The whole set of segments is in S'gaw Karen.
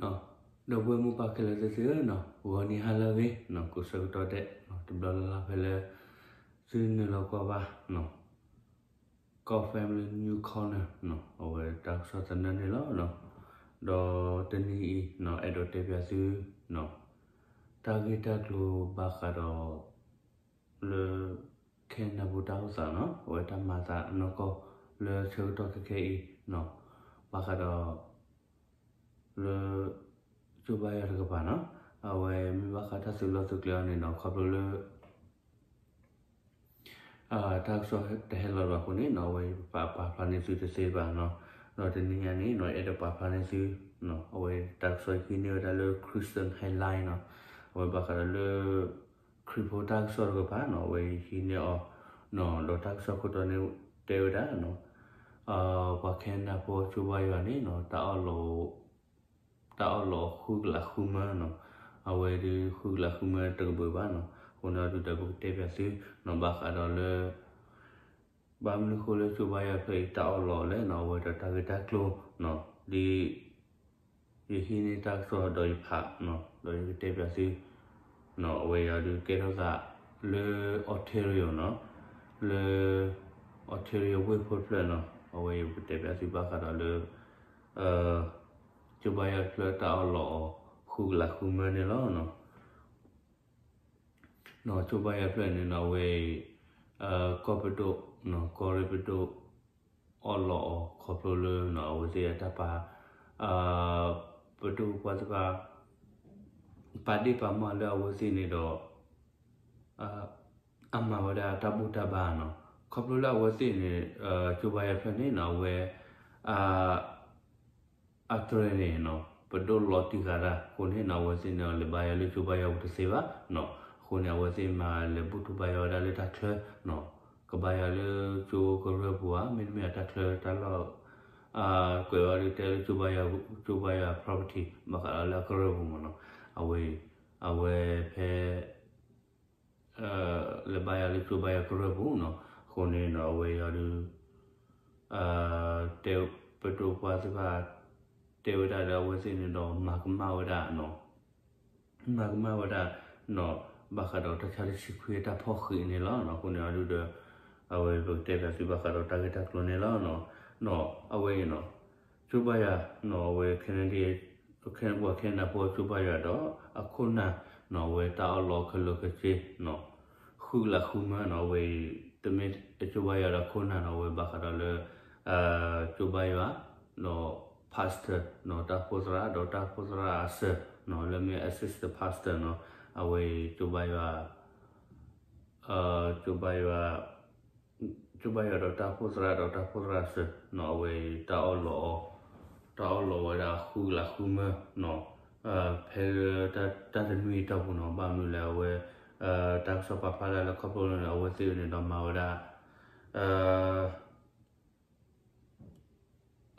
ဒီပုၢ်ဝဲၢ်မိၢ်ပၢ်ခဲလၢာ်သ့ၣ်ဧၢနီၤ, ဂီၤနံၤဟါလၢအဂ့ၤနီၤ, ကိးဆၢကတီၢ်ဒဲးနီၤ, တဘျီလၢ်လၢ်ဖဲလၢ သုနုာ်လီၤကွၢ်ဘၣ်နီၤ, ကီၢ် Family New Corner နီၤ, အဝဲတၢ်ကစီၣ်သနၢၣ်န့ၣ်လီၤနီၤ. ဒီးတနံၤအံၤနီၤ, အဲၣ်ဒိးတဲပၠးသုနီၤ, တၢ်ဂ့ၢ်တၢ်ကျိၤဘၣ်ဃးဒီး လၢ ခဲနၢဖိတၢ်အိၣ်သးနီၤ, အဝဲတၢ်မၤသးနီၢ်ကီၢ်လၢဆၢကတီၢ်ခဲခဲအံၤနီၤ, ဘၣ်ဃးဒီး လၢ ကၠိဘါယွၤတကပၤနီၤ, အဝဲမ့ၢ်ဘၣ်ဃးတၢ်သုးလီၢ်သုးကျဲအီၤန့ၣ်နီၤ, ခီဖျိလၢ တၢ်ကစီၣ်တဟဲလီၤဘၣ်အဃိန့ၣ်နီၤ, အဝဲပာ်ဖျါန့ၢ်သုတသ့ဘၣ်နီၤ. ဒီးတနံၤညါန့ၣ်နီၤ, အဲၣ်ဒိးပာ်ဖျါန့ၢ်သုနီၤ, အဝဲတၢ်ကစီၣ်ဟံးန့ၢ်ဝဲဒၣ်လၢ Christian Headline နီၤ, အဝဲဘၣ်ဃးဒီးလၢ ခရံာ်ဖိတၢ်ကစီၣ်တကပၤနီၤ, အဝဲဟံးန့ၢ်အီၤနီၤ, ဒီးတၢ်ကစီၣ်ခိၣ်တီန့ၣ်တဲဝဲဒၣ်နီၤ, ပှၤခဲနၢဖိကၠိဘါယွၤန့ၣ်နီၤ, တၢ်အီၣ်လီၤ တၢ်အီၣ်လီၤဃုကလးဃုမၢနီၤ, အဝဲဒုးဃုကလးဃုမၢတကဘၢၣ်ဘၣ်နီၤ. အဃိန့ၣ်ဒုးဒီးပကတဲပၠးသုနီၤ, ဘၣ်ဃးဒီးလၢ ဘၣ်မနုၤဃိလၢကၠိဘါယွၤဖျၢၣ်အံၤတၢ်အီၣ်လီၤလဲၣ်နီၤ, အဝဲဒီးတၢ်ဂ့ၢ်တၢ်ကျိၤနီၤ, ဒ် ယဟံးန့ၢ်တၢ်ကစီၣ်ဒီးယဖးနီၤ, ဒီးယကတဲပၠးသုနီၤ, အဝဲအံၤဒုးကဲထီၣ်သးလၢ Ontario နီၤ, လၢ Ontario ဝ့ၢ်ဖိတဖျၢၣ်နီၤ, အဝဲအံၤပကတဲပၠးသုဘၣ်ဃးဒီးလၢ ကၠိဘါယွၤတဖျၢၣ်တၢ်အီၣ်လီၤအီၤ ဃုကလးဃုမၢန့ၣ်လီၤနီၤ. နီၤ ကၠိဘါယွၤဖျၢၣ်န့ၣ်နီၤ အဝဲအံၤ ကီၢ်ပဒိၣ်နီၤ, ကီၢ်ရ့ၣ်ပဒိၣ် အီၣ်လီၤအီၤ ခီဖျိလၢနီၤ အဝဲသ့ၣ်အတၢ်ပာ် ပဒိၣ်ပှၢ်သ့ၣ်တဖၣ် ပာ်ဒ့ၣ်ပာ်မၢ်လၢအဝဲသ့ၣ်န့ၣ်ဒီး အမၤဝဲဒၣ်တၢ်ဘူၣ်တၢ်ဘါနီၤ, ခီဖျိလၢအဝဲသ့ၣ်န့ၣ် ကၠိဘါယွၤဖျၢၣ်န့ၣ်နီၤ အဝဲ အတြဲၤန့ၣ်နီၤ ပဒိၣ်လီၤတံၢ်ဃာ်တၢ်အဃိန့ၣ်နီၤ အဝဲသ့ၣ်န့ၣ် လဲၤဘါယွၤလၢကၠိဘါယွၤပူၤတသ့ဘၣ်နီၤ, အဃိန့ၣ် အဝဲသ့ၣ်မၤလဲၤဘူၣ်ထီၣ်ဘါယွၤဝဲဒၣ်လၢတၢ်ချၢနီၤ, ကဘါယွၤလၢကၠိကရၢၢ်ပူၤဧါ မ့တမ့ၢ်အတၢ်ချၢတၢ်လီၢ် ကွဲးဝဲဒၣ်တဲလၢ ကၠိဘါယွၤ property ဘၣ်ဃးဒီးလၢအကရၢၢ်ပူၤမ့ၢ်နီၤ, အဝဲ အဝဲဖဲ လဲၤဘါယွၤလၢကၠိဘါယွၤကရၢၢ်ပူၤနီၤ, အဃိန့ၣ်နီၤ အဝဲအံၤဒုး တဲ ပဒိၣ်ပှၢ်သ့ၣ်တဖၣ် တဲဝဲဒၣ်လၢအဝဲသ့ၣ်န့ၣ်ဒီး မၤကမၣ်ဝဲဒၣ်နီၤ, မၤကမၣ်ဝဲဒၣ်နီၤ ဘၣ်ဃးဒီးတၢ်ဆါတဆံခွံအတၢ်ဖီၣ်ဃံးန့ၣ်လီၤ. အဃိန့ၣ်အံၤဒုးဒီး အဝဲပကတဲပၠးသုဘၣ်ဃးဒီးတၢ်ဂ့ၢ်တၢ်ကျိၤန့ၣ်လီၤ. နီၤ အဝဲအံၤနီၤ ကၠိဘါယွၤနီၤ အဝဲ Canada ခဲနပှၤခဲနၢဖိကၠိဘါယွၤဒီး အခိၣ်နၢ်နီၤ အဝဲတၢ်အီၣ်လီၤခဲလၢာ်ခဲဆ့နီၤ ဃုကလးဃုမၢနီၤ အဝဲအံၤ တမ့ၢ်ကၠိဘါယွၤဒီးခိၣ်နၢ်နီၤ အဝဲဘၣ်ဃးဒီးလၢ ကၠိဘါယွၤနီၤ pastor နီၤ တၢ်အိၣ်ဖှိၣ်သရၣ် ဒီးတၢ်အိၣ်ဖှိၣ်သရၣ်အစၢၤနီၤ လၢမ့ၢ် assistant pastor နီၤ အဝဲအံၤ ကၠိဘါယွၤ ကၠိဘါယွၤ ကၠိဘါယွၤဒီးတၢ်အိၣ်ဖှိၣ်သရၣ်ဒီးတၢ်အိၣ်ဖှိၣ်သရၣ်အစၢၤနီၤ အဝဲအံၤ တၢ်အီၣ်လီၤအီၤ တၢ်အီၣ်လီၤဝဲဒၣ်ဃုကလးဃုမၢနီၤ ဖဲလၢတၢ်တနွံအတီၢ်ပူၤနီၤ ဘၣ်မနုၤလဲၣ် အဝဲ တၢ်ကစီၣ်ပာ်ဖျါဒၣ်လၢခီဖျိလၢန့ၣ် အဝဲသ့ၣ်န့ၣ်ဒီးမၤဝဲဒၣ်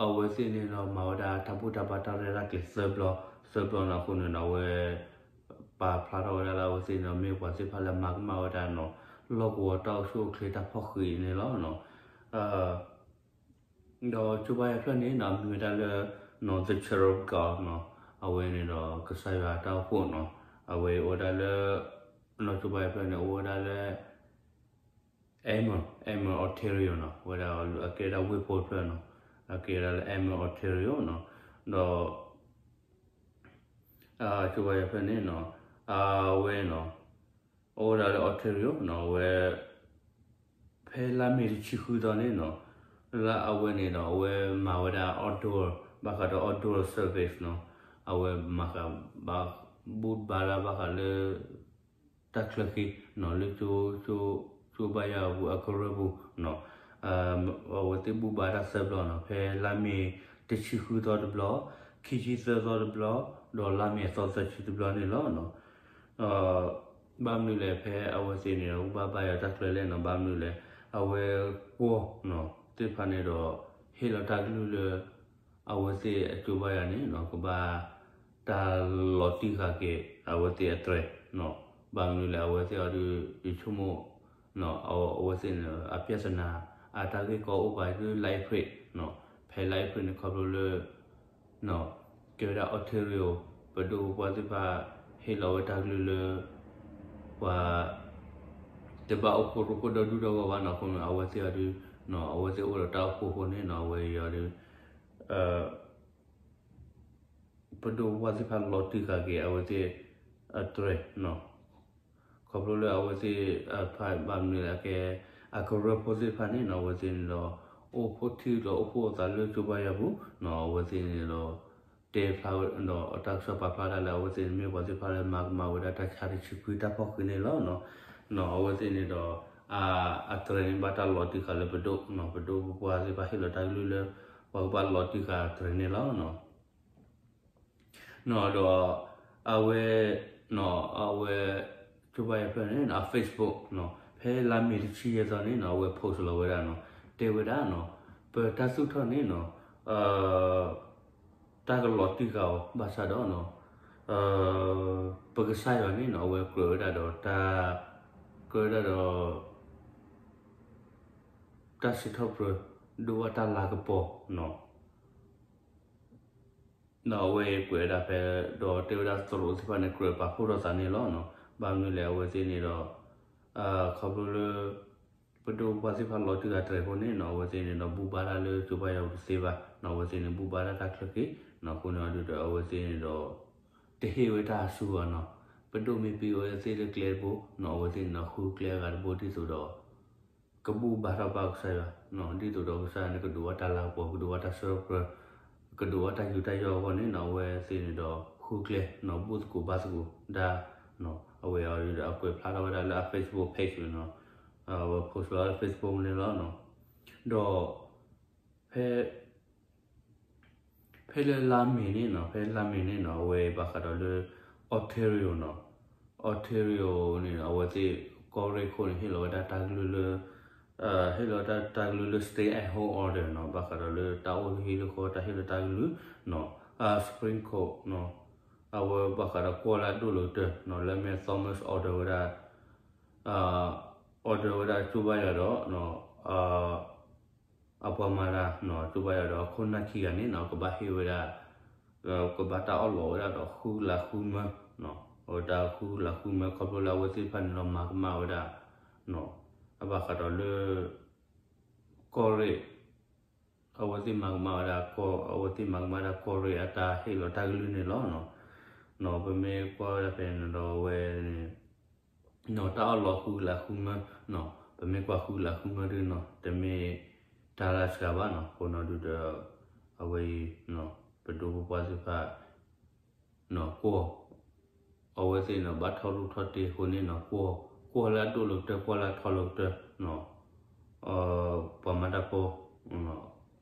အဝဲသ့ၣ်န့ၣ်ဒီးမၤဝဲဒၣ်တၢ်ဘူၣ်တၢ်ဘါတၢ်ရဲၣ်တၢ်ကျဲၤ သၢဘျီ သၢဘျီနီၤ အဃိန့ၣ်ဒီးအဝဲ ပာ်ဖျါထီၣ်ဝဲဒၣ်လၢအဝဲသ့ၣ်န့ၣ်ဒီး မ့ၢ်ပှၤသ့ၣ်တဖၣ်လၢမၤကမၣ်ဝဲဒၣ်နီၤ လီၢ်ကဝီၤတၢ်အိၣ်ဆူၣ်အိၣ်ချ့တၢ်ဖီၣ်ဃံးန့ၣ်လီၤ. ဒီးကၠိဘါယွၤဖျၢၣ်န့ၣ်နီၤ မံၤဝဲဒၣ်လၢ နီၤ The Cherub God နီၤ အဝဲန့ၣ်ဒီးကစၢ်ယွၤအတၢ်အိၣ်ဖှိၣ်နီၤ အဝဲအိၣ်ဝဲဒၣ်လၢ နီၢ်ကၠိဘါယွၤဖျၢၣ်န့ၣ် အိၣ်ဝဲဒၣ်လၢ Amer, Amer Ontario နီၤ ဝဲဒၣ်အကဲဒၣ်ဝ့ၢ်ဖိတဖျၢၣ်နီၤ အကဲဒၣ်လၢ Amer Ontario နီၤ ဒီး ကၠိဘါယွၤဖျၢၣ်န့ၣ်နီၤ အဝဲနီၤ အိၣ်ဝဲဒၣ်လၢ Ontario နီၤ အဝဲ ဖဲလါမ့ၤတဆံဃုသီန့ၣ်နီၤ လၢအဝဲန့ၣ်ဒီး အဝဲမၤဝဲဒၣ် outdoor ဘၣ်ဃးဒီး outdoor service နီၤ အဝဲမၤဃး ဘၣ်ဘူၣ်ဘါလၢဘၣ်ဃးလၢ တၢ်ချၢဃံနီၤ လၢကၠိ ကၠိဘါယွၤအပူၤအကရၢၢ်ပူၤနီၤ အဝဲသ့ၣ်ဘူၣ်ဘါတၢ်သၢဘျီနီၤ ဖဲလါမ့ၤတဆံဃုသီတဘျီ ခံဆံသၢသီတဘျီ ဒီးလါမ့ၤအသီသၢဆံတဘျီန့ၣ်လီၤ. ဘၣ်မနုၤလဲၣ် ဖဲအဝဲသ့ၣ်န့ၣ် ဘၣ်ဘါယွၤတၢ်ချၢလဲၣ်နီၤ ဘၣ်မနုၤလဲၣ် အဝဲကွီၢ်နီၤ သ့ၣ်တဖၣ်န့ၣ်ဒီး ဟ့ၣ်လီၤတၢ်ကလုၢ်လၢ အဝဲသ့ၣ်အကၠိဘါယွၤန့ၣ်နီၤ ကဘၣ်တၢ်လီၤတံၢ်ဃာ်က့ၤ အဝဲသ့ၣ်အတြဲၤနီၤ ဘၣ်မနုၤလဲၣ်အဝဲသ့ၣ်အီၤဒုး ယဆိကမိၣ် အဝဲသ့ၣ်န့ၣ် အပြဿနာ အတၢ်ဂ့ၢ်ကီအိၣ်ပာ်ဒုး လါအ့ဖြ့ၣ်နီၤ ဖဲလါအ့ဖြ့ၣ်န့ၣ် ခီဖျိလၢ နီၤ ကဲဝဲဒၣ် Ontario ပဒိၣ်ပပှၢ်သ့ၣ်တဖၣ် ဟ့ၣ်လီၤဝဲတၢ်ကလုၢ်လၢ ပှၤ တဘၣ်အိၣ်ဖှိၣ်ရိဖှိၣ်ဒီဒူၣ်ဒီဂီၢ်ဘၣ်နီၤ. အဃိန့ၣ် အဝဲသ့ၣ်အီၤဒုး အဝဲသ့ၣ်အိၣ်ဒီးတၢ်အိၣ်ဖှိၣ်အဃိန့ၣ်နီၤ အဝဲအံၤအီၤဒုး ပဒိၣ်ပပှၢ်သ့ၣ်တဖၣ်လီၤတံၢ်ဃာ်က့ၤ အဝဲသ့ၣ်အတြဲၤနီၤ. ခီဖျိလၢအဝဲသ့ၣ်တဖၣ်ဘၣ်မနုၤလဲၣ်ကဲ အကရၢဖိသ့ၣ်တဖၣ်န့ၣ်နီၤ အဝဲသ့ၣ်န့ၣ်ဒီး အိၣ်ဖှိၣ်ထံၣ်ဒီးအိၣ်ဖှိၣ်အသးလၢကၠိဘါယွၤပူၤနီၤ. အဝဲသ့ၣ်န့ၣ်ဒီး တဲဖျါဝဲဒီးတၢ်ကစီၣ်ပာ်ဖျါဒၣ်လၢအဝဲသ့ၣ်န့ၣ်မ့ၢ်ပှၤသ့ၣ်တဖၣ်လၢမၤကမၣ်ဝဲဒၣ်တၢ်ဆါတဆံခွံတၢ်ဖီၣ်ဃံးန့ၣ်လီၤ. နီၤ အဝဲသ့ၣ်န့ၣ်ဒီး အ အတြဲၤန့ၣ်ဘၣ်တၢ်လီၤတံၢ်ဃာ်လၢပဒိၣ်နီၤ. ပဒိၣ်ပပှၢ်သ့ၣ်တဖၣ်ဟ့ၣ်လီၤတၢ်ကလုၢ်လၢ ပှၤကဘၣ်လီၤတံၢ်ဃာ်အတြဲၤန့ၣ်လီၤ. နီၤ ဒီး အဝဲ နီၤ အဝဲ ကၠိဘါယွၤဖျၢၣ်န့ၣ်နီၤ အ Facebook နီၤ ဖဲလါမ့ၤတဆံယဲၢ်သီန့ၣ်နီၤ အဝဲ post လီၤဝဲဒၣ်နီၤ တဲဝဲဒၣ်နီၤ ပတၢ်သူၣ်ထီၣ်န့ၣ်နီၤ တၢ်ကလီၤတံၢ်ဃာ်အီၤဘၣ်ဆၣ်ဒီးနီၤ ပကစၢ်ယွၤန့ၣ်နီၤ အဝဲကြၢးဝဲဒၣ်ဒီးတၢ် ကြၢးဝဲဒၣ်ဒီး တၢ်စံးထီၣ်ပတြၢၤ ဒိၣ်ဘၣ်တၢ်လၤကပီၤနီၤ. ဒီးအဝဲကွဲးဝဲဒၣ်ဖဲ ဒီးတဲဝဲဒၣ်သရိာ်သ့ၣ်တဖၣ်န့ၣ် ကြၢးပာ်ဖှိၣ်ထီၣ်သးန့ၣ်လီၤနီၤ. ဘၣ်မနုၤလဲၣ် အဝဲသ့ၣ်န့ၣ်ဒီး ခီဖျိလၢ ပဒိၣ်ပပှၢ်သ့ၣ်တဖၣ်လီၤတံၢ်ဃာ်တြဲၤအဃိန့ၣ်နီၤ အဝဲသ့ၣ်န့ၣ်ဒီးဘူၣ်ဘါတၢ်လၢကၠိဘါယွၤပူၤတသ့ဘၣ်နီၤ. အဝဲသ့ၣ်န့ၣ်ဘူၣ်ဘါတၢ်တၢ်ချၢက့ၤနီၤ. အဃိန့ၣ်အဒုးဒီး အဝဲသ့ၣ်န့ၣ်ဒီး တဟ့ၣ်ဝဲတၢ်အစူၢ်ဘၣ်နီၤ. ပဒိၣ်မ့ၢ်ပံးဝဲသ့ၣ်လၢကျဲတဘိနီၤ အဝဲသ့ၣ်န့ၣ်ဒီးဃုကျဲအဂၤတဘိဒ်သိးဒီး ကဘူၣ်ဘါထီၣ်ဘၣ်ကစၢ်ယွၤနီၤ. ဒ်သိးဒီးကစၢ်ယွၤန့ၣ် ကဒုးဝဲတၢ်လၤကပီၤ ကဒုးဝဲတၢ်ဆၢထီၣ်ပတြၢၤ ကဒုးဝဲတၢ်ယူးတၢ်ယီၣ်အဂီၢ်န့ၣ်နီၤ အဝဲသ့ၣ်န့ၣ်ဒီးဃုကျဲနီၤ ဘူၣ်သကိးဘါသကိးဒၣ်နီၤ. အဝဲအံၤဒီးအကွဲးဖျါထီၣ်ဝဲဒၣ်လၢအ Facebook page န့ၣ်နီၤ. အဝဲ post လီၤလၢ Facebook န့ၣ်လီၤနီၤ. ဒီး ဖဲ ဖဲလၢလါမ့ၤန့ၣ်နီၤ ဖဲလါမ့ၤန့ၣ်နီၤ အဝဲဘၣ်ဃးဒီးလၢ Ontario နီၤ, Ontario န့ၣ် အဝဲသ့ၣ်ကီၢ်ရ့ၣ်ခိၣ်န့ၣ် ဟ့ၣ်လီၤဝဲဒၣ်တၢ်ကလုၢ်လၢ ဟ့ၣ်လီၤတၢ်ကလုၢ်လၢ stay at home order နီၤ, ဘၣ်ဃးဒီးလၢတၢ်အိၣ်တဟံၣ်လၢဃီ တၢ်ဟ့ၣ်လီၤတၢ်ကလုၢ်နီၤ, Supreme Court နီၤ, အဝဲဘၣ်ဃးဒီးကွီၢ်လၢအဒိၣ်လီၤကတၢၢ်နီၤ, လၢမ့ၢ် Thomas order ဝဲဒၣ် order ဝဲဒၣ်ကၠိဘါယွၤဒီး အပှၤမၤတၢ်နီၤ, ကၠိဘါယွၤဒီးအခိၣ်နၢ်ခံဂၤန့ၣ်နီၤ ကဘၣ်ဟ့ၣ်ဝဲဒၣ် ကဘၣ်တၢ်အီၣ်လီးဝဲဒၣ်ဒီးဃုကလးဃုမၢနီၤ, အဝဲတၢ်ဃုကလးဃုမၢ ခီဖျိလၢအဝဲသ့ၣ်တဖၣ်န့ၣ်ဒီးမၤကမၣ်ဝဲဒၣ်နီၤ, အဘၣ်ဃးဒီးလၢ ကီၢ်ရ့ၣ် အဝဲသ့ၣ်မၤကမၣ်ဝဲဒၣ် အဝဲသ့ၣ်မၤကမၣ်ဝဲဒၣ်ကီၢ်ရ့ၣ်အတၢ်ဟ့ၣ်လီၤတၢ်ကလုၢ်န့ၣ်လီၤနီၤ. ပမ့ၢ်ကွၢ်ဝဲဒၣ်ဖဲန့ၣ်ဒီးအဝဲန့ၣ် နီၤ တၢ်အီၣ်လီးဃုကလးဃုမၢနီၤ, ပမ့ၢ်ကွၢ်ဃုကလးဃုမၢဒုနီၤ တမ့ၢ်တၢ်လၢစှၤဘၣ်နီၤ, အဃိနီၤဒုဒီး အဝဲအံၤ ပဒိၣ်ပပှၢ်သ့ၣ်တဖၣ် နီၤ ကွီၢ် အဝဲသ့ၣ်န့ၣ် ဘၣ်ထီၣ်ရူၢ်ထီၣ်တ့ၢ်အဃိန့ၣ်နီၤ ကွီၢ် ကွီၢ်လၢအဒိၣ်လီၤကတၢၢ် ကွီၢ်လၢအထီလီၤကတၢၢ်နီၤ, ပှၤမၤတၢ်ဖိ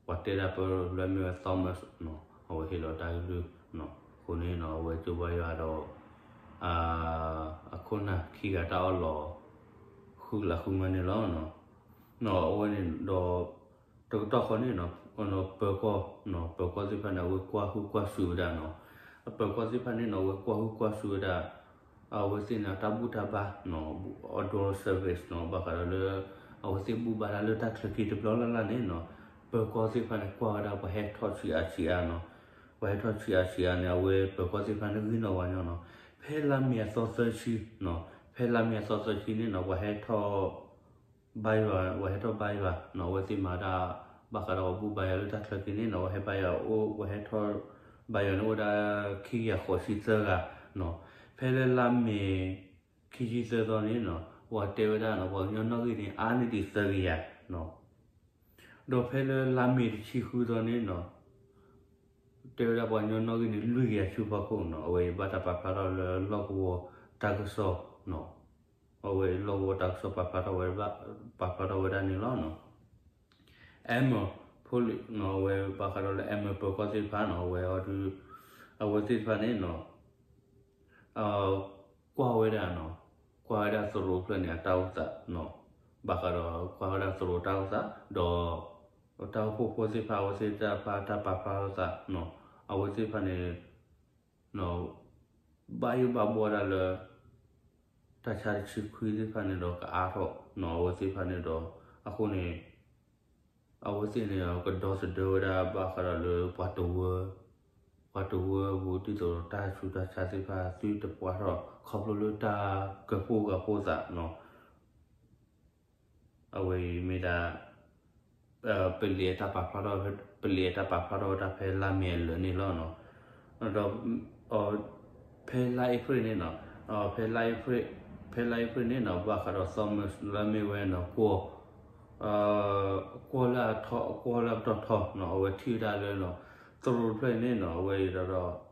ပှၤတဲတၢ်ဖိလၢမ့ၢ်ဝဲ Thomas နီၤ အဝဲဟ့ၣ်လီၤတၢ်ကလုၢ်နီၤ, အဃိန့ၣ်နီၤ အဝဲကၠိဘါယွၤဒီး အခိၣ်နၢ်ခံဂၤတၢ်အီၣ်လီး ဃုကလးဃုမၢန့ၣ်လီၤ. နီၤ အဝဲန့ၣ်ဒီး တကတီၢ်ဃီန့ၣ်နီၤ ပၢၤကီၢ်နီၤ ပၢၤကီၢ်သ့ၣ်တဖၣ်န့ၣ် အဝဲကွၢ်ဟုၣ်ကွၢ်စူၣ်ဝဲဒၣ်နီၤ, အပၢၤကီၢ်သ့ၣ်တဖၣ်န့ၣ်နီၤ အဝဲကွၢ်ဟုၣ်ကွၢ်စူၣ်ဝဲဒၣ် အဝဲသ့ၣ်န့ၣ် တၢ်ဘူၣ်တၢ်ဘါနီၤ outdoor service နီၤ ဘၣ်ဃးဒီးလၢ အဝဲသ့ၣ်ဘူၣ်ဘါတၢ်လၢတၢ်ချၢက့တဘျီလၢ်လၢ်န့ၣ်နီၤ, ပၢၤကီၢ်သ့ၣ်တဖၣ်န့ၣ် ကွၢ်ဝဲဒၣ်ပှၤဟဲထီၣ်ဆံးအါဆံးအါနီၤ, ပှၤဟဲထီၣ်ဆံးအါဆံးအါန့ၣ် အဝဲပၢၤကီၢ်သ့ၣ်တဖၣ်န့ၣ် ဂံၢ်နီၣ်ဝါညီနီၤ, ဖဲလါမ့ၤအသီသၢဆံနီၤ ဖဲလါမ့ၤအသီသၢဆံန့ၣ်နီၤ ပှၤဟဲထီၣ် ဘါယွၤ ပှၤဟဲထီၣ်ဘါယွၤနီၤ အဝဲသ့ၣ်မၤဒၣ် ဘၣ်ဃးဒီးပှၤဘူၣ်ဘါယွၤလၢတၢ်ချၢက့န့ၣ်နီၤ ပှၤဟဲဘါယွၤအိၣ် ပှၤဟဲထီၣ် ဘါယွၤန့ၣ်အိၣ်ဝဲဒၣ် ခံကယၤဃိးဆံသၢဂၤနီၤ, ဖဲလၢလါမ့ၤ ခံဆံသၢသီန့ၣ်နီၤ ပှၤတဲဝဲဒၣ်နီၤ ပှၤကညီနီၣ်ဂံၢ်န့ၣ် အါန့ၢ်ဒံးသၢကယၤနီၤ, ဒီးဖဲလၢလါမ့ၤတဆံဃုသီန့ၣ်နီၤ တဲဝဲဒၣ်ပှၤကညီနီၣ်ဂံၢ်န့ၣ် လွံၢ်ကယၤဆူဖီခိၣ်နီၤ, အဝဲအံၤဘၣ်တၢ်ပာ်ဖျါထီၣ်လၢလီၢ်ကဝီၤတၢ်ကစီၣ်နီၤ, အဝဲအံၤလီၢ်ကဝီၤတၢ်ကစီၣ်ပာ်ဖျါထီၣ်ဝဲ ပာ်ဖျါထီၣ်ဝဲဒၣ်န့ၣ်လီၤနီၤ. Emma ဖိလံၤနီၤ အဝဲဘၣ်ဃးဒီးလၢ Emma ပၢၤကီၢ်သ့ၣ်တဖၣ်နီၤ အဝဲအီၤဒုး အဝဲသ့ၣ်တဖၣ်န့ၣ်နီၤ ကွၢ်ဝဲဒၣ်နီၤ ကွၢ်ဝဲဒၣ်သရိာ်ဖျၢၣ်န့ၣ် အတၢ်အိၣ်သးနီၤ, ဘၣ်ဃးဒီးကွၢ်ဝဲဒၣ်သရိာ်တၢ်အိၣ်သး ဒီး တၢ်အိၣ်ဖှိၣ်ဖိသ့ၣ်တဖၣ် အဝဲသ့ၣ်တဖၣ်တၢ်ပာ်ဖျါထီၣ်သးနီၤ, အဝဲသ့ၣ်တဖၣ်န့ၣ် ဘၣ်ယိၣ်ဘၣ်ဘှီဒၣ်လၢ တၢ်ဆါတဆံခွံသ့ၣ်တဖၣ်န့ၣ်ဒီးကအါထီၣ်နီၤ, အဝဲသ့ၣ်တဖၣ်န့ၣ်ဒီး အဃိန့ၣ် အဝဲသ့ၣ်န့ၣ် ကဒီသဒၢဝဲဒၣ်ဘၣ်ဃးဒီးလၢပှၤတဝၢ ပှၤတဝၢပူၤ ဒ်သိးတၢ်ဆူးတၢ်ဆါသ့ၣ်တဖၣ် သုတပှၢ်ထီၣ် ခီဖျိလၢတၢ်ကဲၣ်ဖှိၣ်ဂာ်ဖှိၣ်သးနီၤ. အဝဲအံၤမ့ၢ်ဒၣ် ပလံးအတၢ်ပာ်ဖျါထီၣ် ပလံးအတၢ်ပာ်ဖျါထီၣ်ဝဲဒၣ်ဖဲလါမ့ၤအလၢာ်န့ၣ်လီၤနီၤ. ဒီး ဖဲလါအ့ဖြ့ၣ်န့ၣ်နီၤ, ဖဲ ဖဲလါအ့ဖြ့ၣ်န့ၣ်နီၤ ဘၣ်ဃးဒီး Thomas လၢအမ့ၢ်ဝဲနီၤ ကွီၢ် ကွီၢ်လၢအထီ ကွီၢ်လၢအပတီၢ်ထီနီၤ အဝဲထံၣ်ဝဲဒၣ်လၢနီၤ သရိာ်တဖျၢၣ်အံၤန့ၣ်နီၤ အဝဲအံၤဒီး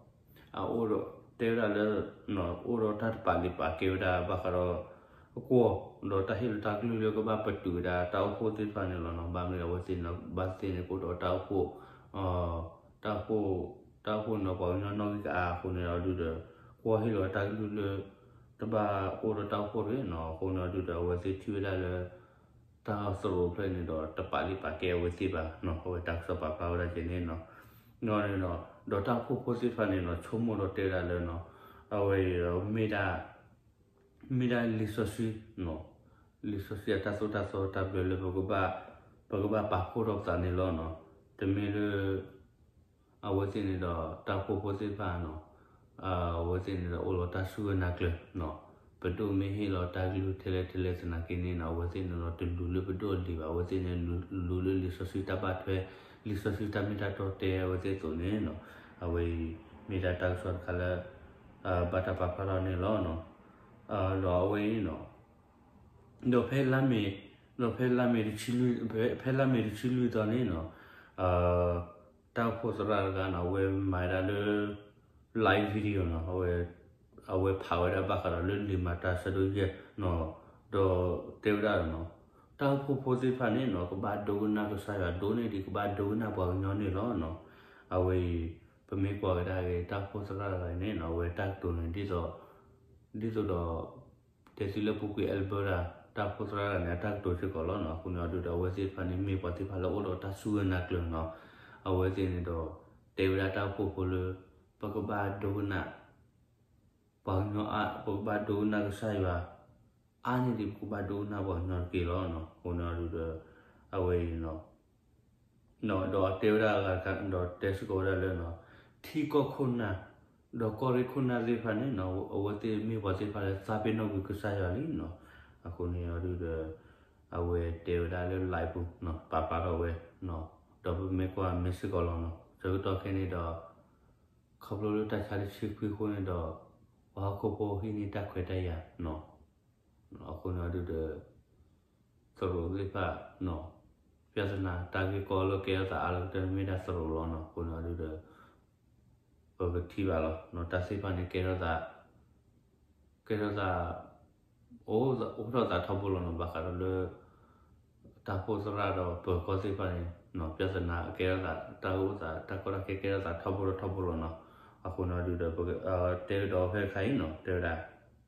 အအိၣ်ဒီး တဲဝဲဒၣ်လၢ အိၣ်ဒီးတၢ်တပာ်လံာ်ပာ်ကဲဝဲဒၣ်ဘၣ်ဃးဒီး ကွီၢ် ဒီးတၢ်ဟ့ၣ်လီၤတၢ်ကလုၢ်လၢကဘၣ်ပတုာ်ဝဲဒၣ်တၢ်အိၣ်ဖှိၣ်သ့ၣ်တဖၣ်န့ၣ်လီၤနီၤ. ဘၣ်မနုၤအဝဲသ့ၣ်န့ၣ် ဘၣ်သ့ၣ်န့ၣ်ကအိၣ်ဒီးတၢ်အိၣ်ဖှိၣ် တၢ်အိၣ်ဖှိၣ်နီၤ ပှၤကညီနီၣ်ဂံၢ်ကအါအဃိန့ၣ်အီၤဒုဒီး ကွီၢ်ဟ့ၣ်လီၤတၢ်ကလုၢ်လၢ တဘၣ်အိၣ်ဒီးတၢ်အိၣ်ဖှိၣ်တဂ့ၤနီၤ. အဃိန့ၣ်အီၤဒုဒီး အဝဲသ့ၣ်ထံၣ်ဝဲဒၣ်လၢ တၢ်သရိာ်ဖျၢၣ်န့ၣ်ဒီး တပာ်လံာ်ပာ်ကဲအဝဲသ့ၣ်ဘၣ်နီၤ. အဝဲတၢ်ကစီၣ်ပာ်ဖျါဝဲဒၣ်ကဲန့ၣ်နီၤ. နီၤန့ၣ်နီၤ ဒီးတၢ်အိၣ်ဖှိၣ်ဖိသ့ၣ်တဖၣ်န့ၣ်နီၤ ဆိကမိၣ်ဒီးတဲဝဲဒၣ်လၢနီၤ အဝဲအံၤဒီးမ့ၢ်ဒၣ် မ့ၢ်ဒၣ်လံာ်စီဆှံ လံာ်စီဆှံအတၢ်သိၣ်တၢ်သီတၢ်ဘျၢလၢ ပကဘၣ်ပာ်ဖှိၣ်ထီၣ်ပသးန့ၣ်လီၤနီၤ. တမ့ၢ်လၢ အဝဲသ့ၣ်န့ၣ်ဒီး တၢ်အိၣ်ဖှိၣ်ဖိသ့ၣ်တဖၣ်နီၤ အဝဲသ့ၣ်န့ၣ်ဒီးအိၣ်လီၤတၢ်စူၢ်က့ၤနာ်ကျၢၤနီၤ. ပဒိၣ်မ့ၢ်ဟ့ၣ်လီၤတၢ်ကလုၢ်ထဲလဲၣ်ထဲလဲၣ်သနာ်က့န့ၣ်နီၤ အဝဲသ့ၣ်န့ၣ်ဒီးတလူၤလၢပဒိၣ်အလံာ်ဘၣ်. အဝဲသ့ၣ်န့ၣ်လူၤလၢလံာ်စီဆှံတၢ်ဘၣ်ထွဲ လံာ်စီဆှံတၢ်မ့ၢ်တၢ်တီတဲအဝဲသ့ၣ်အသိးန့ၣ်နီၤ. အဝဲအံၤ မ့ၢ်ဒၣ်တၢ်ကစီၣ်တခါလၢ ဘၣ်တၢ်ပာ်ဖျါထီၣ်န့ၣ်လီၤနီၤ. ဒီးအဝဲအံၤနီၤ ဒီးဖဲလါမ့ၤ ဒီးဖဲလါမ့ၤတဆံလွံၢ် ဖဲလါမ့ၤတဆံလွံၢ်သီန့ၣ်နီၤ တၢ်အိၣ်ဖှိၣ်သရၣ်တဂၤနီၤ အဝဲမၤဝဲဒၣ်လၢ live video နီၤ အဝဲဖးဝဲဒၣ်ဘၣ်ဃးဒီးလၢ လံာ်မၤတၢ်ဆၢဒိၣ်ယဲၢ်နီၤ ဒီးတဲဝဲဒၣ်နီၤ တၢ်အိၣ်ဖှိၣ်ဖိသ့ၣ်တဖၣ်န့ၣ်နီၤ ကဘၣ်ဒိကနၣ်ကစၢ်ယွၤဒိၣ်န့ၢ်ဒံး ကဘၣ်ဒိကနၣ်ပှၤကညီန့ၣ်လီၤနီၤ. အဝဲအံၤ ပမ့ၢ်ကွၢ်ကဒါက့ၤ တၢ်အိၣ်ဖှိၣ်သရၣ်တဂၤအံၤန့ၣ်နီၤ အဝဲတၢ်ကတိၤန့ၣ် ဒ်သိး ဒ်သိးဒီး တဲသုလၢပူၤကွံာ် Alberta တၢ်အိၣ်ဖှိၣ်သရၣ်တဂၤန့ၣ် အတၢ်ကတိၤစ့ၢ်ကီးလီၤနီၤ. အဃိန့ၣ်အီၤဒုဒီး အဝဲသ့ၣ်တဖၣ်န့ၣ် မ့ၢ်ပှၤသ့ၣ်တဖၣ်လၢအိၣ်ဒီးတၢ်စူၢ်က့ၤနာ်ကျၢၤနီၤ. အဝဲသ့ၣ်န့ၣ်ဒီး တဲဝဲဒၣ်တၢ်အိၣ်ဖှိၣ်ဖိလၢ ပကဘၣ်ဒိကနၣ် ပှၤကညီအါ ပကဘၣ်ဒိကနၣ်ကစၢ်ယွၤ အါန့ၢ်ဒံး ပကဘၣ်ဒိကနၣ်ပှၤကညီတက့ၢ်လီၤနီၤ. အဃိန့ၣ်အီၤဒုဒီး အဝဲအံၤနီၤ ဒီးတဲဝဲဒၣ်အဂၤတခါ ဒီးတဲစ့ၢ်ကီးဝဲဒၣ်လၢနီၤ ထံကီၢ်ခိၣ်နၢ် ဒီးကီၢ်ရ့ၣ်ခိၣ်နၢ်သ့ၣ်တဖၣ်န့ၣ်နီၤ အဝဲသ့ၣ်မ့ၢ်ပှၤသ့ၣ်တဖၣ်လၢသးပ့ၤနီၣ်ကွံာ်ကစၢ်ယွၤလံနီၤ. အဃိန့ၣ်အီၤဒုဒီး အဝဲတဲဝဲဒၣ်လၢ live ပူၤနီၤ ပာ်ဖျါထီၣ်ဝဲနီၤ ဒီးပမ့ၢ်ကွၢ်မ့ၢ်စ့ၢ်ကီးလီၤနီၤ. ဆၢကတီၢ်ခဲအံၤန့ၣ်ဒီး ခီဖျိလၢတၢ်ဆါတဆံခွံအဃိန့ၣ်ဒီး ပှၤဟီၣ်ခိၣ်ဖိဟံးန့ၢ်တၢ်ခွဲးတၢ်ယာ်နီၤ. အဃိန့ၣ်အီၤဒုဒီး သရိာ်သ့ၣ်တဖၣ်နီၤ ပြဿနာ တၢ်ဂ့ၢ်ကီလၢကဲထီၣ်သးအါလၢကတၢၢ်န့ၣ်မ့ၢ်ဒၣ်သရိာ်လီၤနီၤ. အဃိန့ၣ်အီၤဒုဒီး ပကထံၣ်ဘၣ်လီၤနီၤ တၢ်သ့ၣ်တဖၣ်န့ၣ် ကဲထီၣ်သး ကဲထီၣ်သး အိၣ်ထီၣ်သးထီဘိလီၤနီၤ ဘၣ်ဃးဒီးလၢ တၢ်အိၣ်ဖှိၣ်သရၣ်ဒီးပၢၤကီၢ်သ့ၣ်တဖၣ်န့ၣ်နီၤ ပြဿနာကဲထီၣ်သး တၢ်ဂ့ၢ်အိၣ်သး တၢ်ကီတၢ်ခဲကဲထီၣ်သးထီဘိဒီးထီဘိလီၤနီၤ. အဃိန့ၣ်အီၤဒုဒီး ပကတဲကဒီးဖဲတခါအံၤနီၤ တဲဝဲဒၣ် ဒီ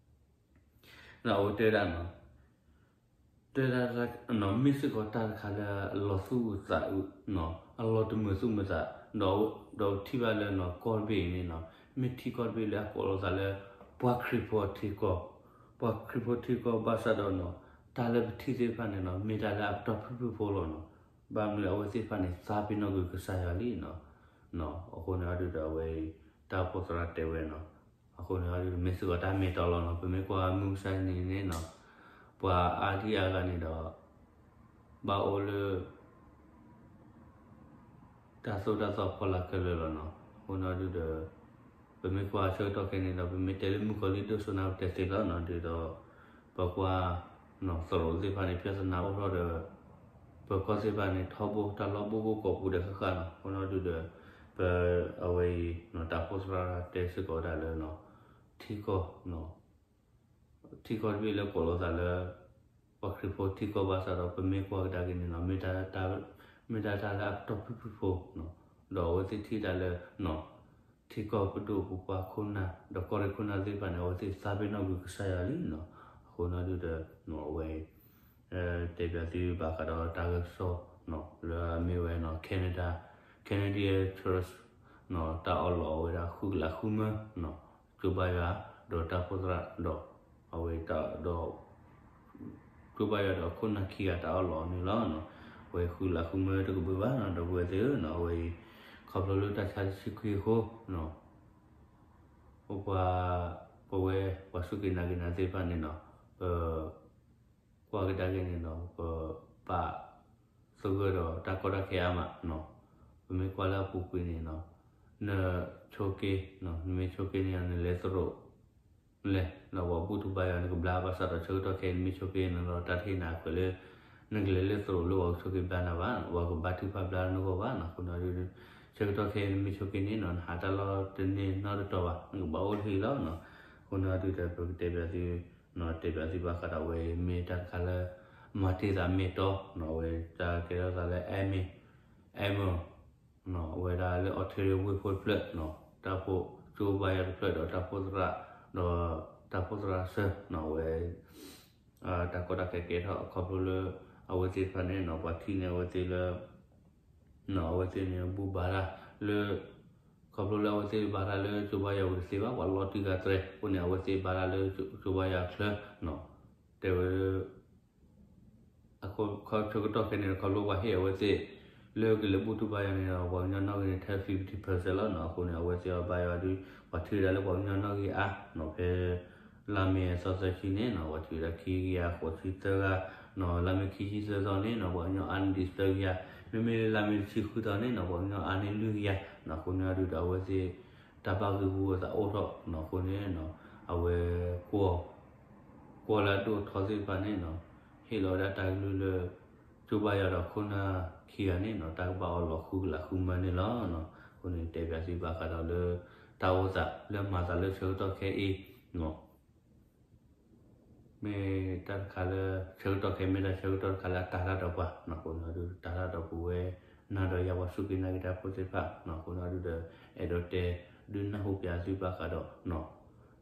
းအဝဲတဲဝဲဒၣ်နီၤ တဲဝဲဒၣ်နီၤ မ့ၢ်စ့ၢ်ကီးတၢ်တခါလၢအလီၤသူၣ်အုးသးအုးနီၤ အလီၤတမုာ်သူၣ်မုာ်သး ဒီးထံၣ်ဘၣ်လၢနီၤ ကီၢ်တဘ့ၣ်အံၤန့ၣ်နီၤ မ့ၢ်ထံကီၢ်တဘ့ၣ်လၢအကိးလိာ်သးလၢ ပှၤခရံာ်ဖိထံကီၢ် ပှၤခရံာ်ဖိထံကီၢ်ဘၣ်ဆၣ်ဒီးနီၤ တၢ်လၢပထံၣ်သ့ၣ်တဖၣ်န့ၣ်နီၤ မ့ၢ်တၢ်လၢအပတီၢ်ဖုၣ်ဖုၣ်ဖိလီၤနီၤ. ဘၣ်မနုၤအဝဲသ့ၣ်တဖၣ်န့ၣ် သးပ့ၤနီၣ်ကွံာ်ကစၢ်ယွၤလံနီၤ. အဃိန့ၣ်အီၤဒုဒီးအဝဲအံၤ တၢ်အိၣ်ဖှိၣ်သရၣ်တဲဝဲနီၤ အဃိန့ၣ်အီၤဒုဒီး မ့ၢ်စ့ၢ်ကီးတၢ်မ့ၢ်တီလီၤနီၤ. ပမ့ၢ်ကွၢ်မုၢ်မဆါတနံၤန့ၣ်နီၤ ပှၤအါဒံအါဂၤန့ၣ်ဒီး ဘၣ်အိၣ်လၢ တၢ်သိၣ်တၢ်သီဖီလာ်ခဲလၢာ်လီၤနီၤ. အဃိန့ၣ်အီၤဒုဒီး ပမ့ၢ်ကွၢ်ဆၢကတီၢ်ခဲအံၤန့ၣ်ဒီး ပမ့ၢ်တဲလၢမုၣ်ကီၤလံၢ်ဒိၣ်စိနာ်က့ ပတဲသ့လီၤနီၤ. ဒုဒီး ပကွၢ် သရိာ်သ့ၣ်တဖၣ်န့ၣ် ပြဿနာအိၣ်ထီၣ်ဒီး ပၢၤကီၢ်သ့ၣ်တဖၣ်န့ၣ် ထီဘိတၢ်လီၢ်ဘိၣ်ဘိၣ်ကိးပူၤဒီးဃၣ်ဃၣ်နီၤ. အဃိန့ၣ်အီၤဒုဒီး ပ အဝဲအံၤ တၢ်အိၣ်ဖှိၣ်သရၣ်တဲစ့ၢ်ကီးဝဲဒၣ်လၢ ထံကီၢ် ထံကီၢ်တဘ့ၣ်လၢကိးလိာ်သးလၢ ပှၤခရံာ်ဖိထံကီၢ်ဘၣ်ဆၣ်ဒီး ပမ့ၢ်ကွၢ်ကဒါက့ၤန့ၣ်နီၤ မ့ၢ်တၢ်လၢအပတီၢ်ဖုၣ်ဖုၣ်ဖိနီၤ. ဒီးအဝဲသ့ၣ်ထံၣ်တၢ်လၢ ထံကီၢ်ပဒိၣ်ပပှၢ်ခိၣ်နၢ် ဒီးကီၢ်ရ့ၣ်ခိၣ်နၢ်သ့ၣ်တဖၣ်န့ၣ် အဝဲသ့ၣ်သးပ့ၤနီၣ်ကွံာ်ကစၢ်ယွၤလံနီၤ. အဃိန့ၣ်ဒုဒီး အဝဲ တဲဘၣ်သုဘၣ်ဃးဒီးတၢ်ဂ့ၢ်ကစီၣ် လၢအမ့ၢ်ဝဲနီၤ Canada Canadian Church တၢ်အီၣ်လီးအဝဲဒၣ်ဃုကလးဃုမၢ ကၠိဘါယွၤ ဒီးတၢ်အိၣ်ဖှိၣ်သရၣ်ဒီး အဝဲတၢ်ဒီး ကၠိဘါယွၤဒီးခိၣ်နၢ်ခံဂၤတၢ်အီၣ်လီးန့ၣ်လီၤ. အဝဲဃုကလးဃုမၢတကဘုးဘၣ်နီၤ ဒီပုၢ်ဝဲၢ်သ့ၣ်ဧၢနီၤ. အဝဲအံၤ ခီဖျိလၢတၢ်ဆါတဆံခွံအဃိ ပှၤ ပဝဲ ပှၤစူၢ်က့ၤနာ်က့ၤနၤသ့ၣ်တဖၣ်န့ၣ်နီၤ ပ ကွၢ်ကဒါက့ၤန့ၣ်နီၤ ပဘၣ်သဂၢၢ်ဒီးတၢ်ကီတၢ်ခဲအါမးနီၤ. ပမ့ၢ်ကွၢ်လၢအပူၤကွံာ်န့ၣ်နီၤ နဆိးက့ နမ့ၢ်ဆိးက့န့ၣ် နလဲၤသရိာ် လဲၤ ဒီးပှၤဘူၣ်ထီၣ်ဘါယွၤနကဘျါ ဘၣ်ဆၣ်ဒီးဆၢကတီၢ်ခဲအံၤ နမ့ၢ်ဆိးက့န့ၣ်ဒီး တၢ်တဟ့ၣ်နၤခွဲးလၢ နကလဲၤလၢသရိာ်လၢပှၤကဆိးက့ဘျါနၤဘၣ်, ပှၤကဘါထုကဖၣ်ဘျါနဂီၢ်ဘၣ်နီၤ. အဃိန့ၣ်ဒုး ဆၢကတီၢ်ခဲအံၤ နမ့ၢ်ဆိးက့န့ၣ်နီၤ နဟးတၢ်လီၢ်တန့ၢ်နီတတီၤဘၣ်, နကဘၣ်အိၣ်တဟံၣ်လီၤနီၤ. အဃိန့ၣ်ဒုးဒီး ပကတဲပၠးသု တဲပၠးသုဘၣ်ဃးဒီးအဝဲအံၤ မ့ၢ်တၢ်တခါလၢ မၤတ့ၢ်သးမ့ၢ်တီနီၤ, အဝဲတၢ်ကဲထီၣ်သးလၢ Amy Amy အဝဲဒၣ်လၢ Ontario ဝ့ၢ်ဖိတဖျၢၣ်နီၤ, တၢ်ဖိကၠိဘါယွၤတဖျၢၣ်ဒီးတၢ်ဖိသရၣ် ဒီးတၢ်ဖိသရၣ်စၢၤနီၤ, အဝဲ တၢ်ကီတၢ်ခဲကဲထီၣ်ခီဖျိလၢ အဝဲသ့ၣ်တဖၣ်န့ၣ်နီၤ ပှၤထံၣ်န့ၢ်အဝဲသ့ၣ်လၢ အဝဲသ့ၣ်န့ၣ် ဘူၣ်ဘါတၢ်လၢ ခီဖျိလၢအဝဲသ့ၣ်ဘါတၢ်လၢကၠိဘါယွၤဝံၤတသ့ဘၣ်, ပှၤလီၤတံၢ်ဂၤတြဲၤအဃိန့ၣ် အဝဲသ့ၣ်ဘါတၢ်လၢကၠိဘါယွၤအချၢနီၤ, တဲဝဲ အဃိ ဆၢကတီၢ်ခဲအံၤန့ၣ် ခီဖျိပှၤဟ့ၣ်အဝဲသ့ၣ် လၢကလဲၤဘူၣ်ထီၣ်ဘါယွၤန့ၣ်ဒီး ပှၤကညီနီၣ်ဂံၢ်န့ၣ် ထဲ fifty percent လီၤနီၤ. အဃိန့ၣ် အဝဲသ့ၣ်အီၤဘါယွၤဒုး ပှၤထုးဝဲဒၣ်လၢပှၤကညီနီၣ်ဂံၢ်အါနီၤ, ဖဲ လါမ့ၤအသီသၢဆံန့ၣ်နီၤ ပှၤထုးဝဲဒၣ်ခံကယၤဃိးဆံသၢဂၤနီၤ, လါမ့ၤခံဆံသၢသီန့ၣ်နီၤ ပှၤကညီအါန့ၢ်ဒံးသၢကယၤ, မ့မ့ၢ်လၢလါမ့ၤတဆံဃုသီန့ၣ်နီၤ ပှၤကညီအါန့ၢ်လွံၢ်ကယၤနီၤ. အဃိန့ၣ်ဒုးဒီး အဝဲသ့ၣ် တၢ်ဘၣ်ဂ့ၢ်ဂူအသးအိၣ်ထီၣ်နီၤ, အဃိန့ၣ်နီၤ အဝဲ ကွီၢ်လၢအဒိၣ်အထီသ့ၣ်တဖၣ်န့ၣ်နီၤ ဟ့ၣ်လီၤဝဲဒၣ်တၢ်ကလုၢ်လၢ ကၠိဘါယွၤဒီးခိၣ်နၢ်ခံဂၤန့ၣ်နီၤ တၢ်ကဘၣ်အီလီၤဃုကလးဃုမၢန့ၣ်လီၤ. အဃိန့ၣ် တဲပၠးသုဘၣ်ဃးဒီးလၢ တၢ်အိၣ်သးလၢမၤသးလၢဆၢကတီၢ်ခဲအံၤ မ့ၢ်တၢ်တခါလၢ ဆၢကတီၢ်ခဲအံၤ မ့ၢ်တၢ်ဆၢကတီၢ်တခါလၢအတၤတၢ်ဒီးပှၤနီၤ, အဃိန့ၣ်ဒုး တၤတၢ်ဒီးပဝဲ နၤဒီးယၤပှၤစူၢ်က့ၤနာ်က့ၤတၢ်ဖိသ့ၣ်တဖၣ်နီၤ. အဃိန့ၣ်ဒုးဒီး အဲၣ်ဒိးတဲ ဒုးနၢ်ဟူပၠးသုဘၣ်ဃးဒီးနီၤ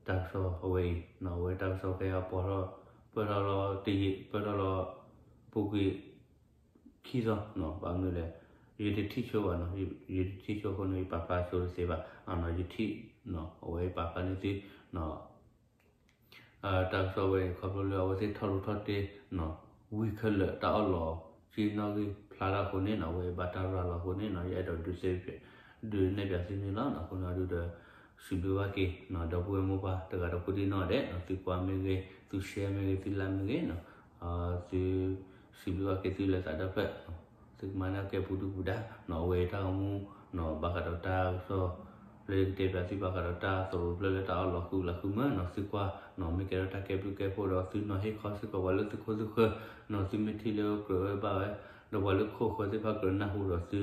တၢ်ကစီၣ်အဝဲအံၤနီၤ, အဝဲတၢ်ကစီၣ်ခဲအံၤပီၢ်ထီၣ် ပၢၢ်ထီၣ်လီၤတယံာ် ပၢၢ်ထီၣ်လီၤ ပူၤကွံာ် ခံသီနီၤ, ဘၣ်မနုၤလဲၣ် ယတထံၣ်ဆိဘၣ်နီၤ, ယတထံၣ်ဆိအဃိန့ၣ် ယပာ်ဖျါဆိတသ့ဘၣ်နီၤ, ယထံၣ်နီၤ အဝဲယပာ်ဖျါန့ၢ်သုနီၤ တၢ်ကစီၣ်ဝဲအံၤ ခီဖျိလၢအဝဲသ့ၣ်ထီၣ်လိၤထီၣ်တ့နီၤ, ဝံၤခဲလၢာ်တၢ်အီၣ်လီၤ က့နီၣ်ဂံၢ်ဖျါထီၣ်အဃိန့ၣ်နီၤ, အဝဲဘၣ်တၢ်ရၤလီၤအဃိန့ၣ်နီၤ, ယအဲၣ်ဒိးဒုးသ့ ဒုးနဲၣ်ပၠးသုန့ၣ်လီၤ. အဃိန့ၣ်ဒုးဒီး စံးဘျုးဘၣ်က့ၤနီၤ ဒီပုၢ်ဝဲၢ်မိၢ်ပၢ်တဂၤဒီးကိးဒံနီၢ်ဒဲးနီၤ, သုကွၢ်မ့ၢ်ဂ့ၤ သု share မ့ၢ်ဂ့ၤ သု like မ့ၢ်ဂ့ၤနီၤ, သု စံးဘျုးဘၣ်က့ၤသုလၢသးဒီဖျၢၣ် သုကမၤန့ၢ်ကဲပူၤဒုၣ်ပူၤဒါနီၤ, အဝဲတၢ်ဂီၤမူနီၤ ဘၣ်ဃးဒီးတၢ်ကစီၣ် လၢယကတဲပၠးသုဘၣ်ဃးဒီးတၢ်သရိာ်ဖျၢၣ်လၢတၢ်အီၣ်လီၤဃုကလးဃုမၢနီၤ, သုကွၢ်နီၤ မ့ၢ်ကဲထီၣ်တၢ်ကဲဘျုးကဲဖှိၣ်ဒီး သုနီၤဟ့ၣ်ခီစ့ၢ်ကီးပှၤလၢသုခိၣ်သုဃၢၤနီၤ, သုမ့ၢ်ထံၣ်လၢကြၢးဝဲဘၣ်ဝဲ ဒီးပှၤလၢခိၣ်ဃၢၤသ့ၣ်တဖၣ်ကြၢးနၢ်ဟူဒီးသု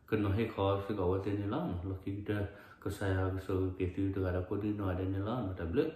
ကနီၤဟ့ၣ်ခီစ့ၢ်ကီးအဝဲသ့ၣ်န့ၣ်လီၤ. လီၢ်ခံကတၢၢ် ကစၢ်ယွၤကဆိၣ်ဂ့ၤက့ၤသုတဂၤဒီးကိးဒံနီၢ်ဒဲးန့ၣ်လီၤ. တၢ်ဘျုး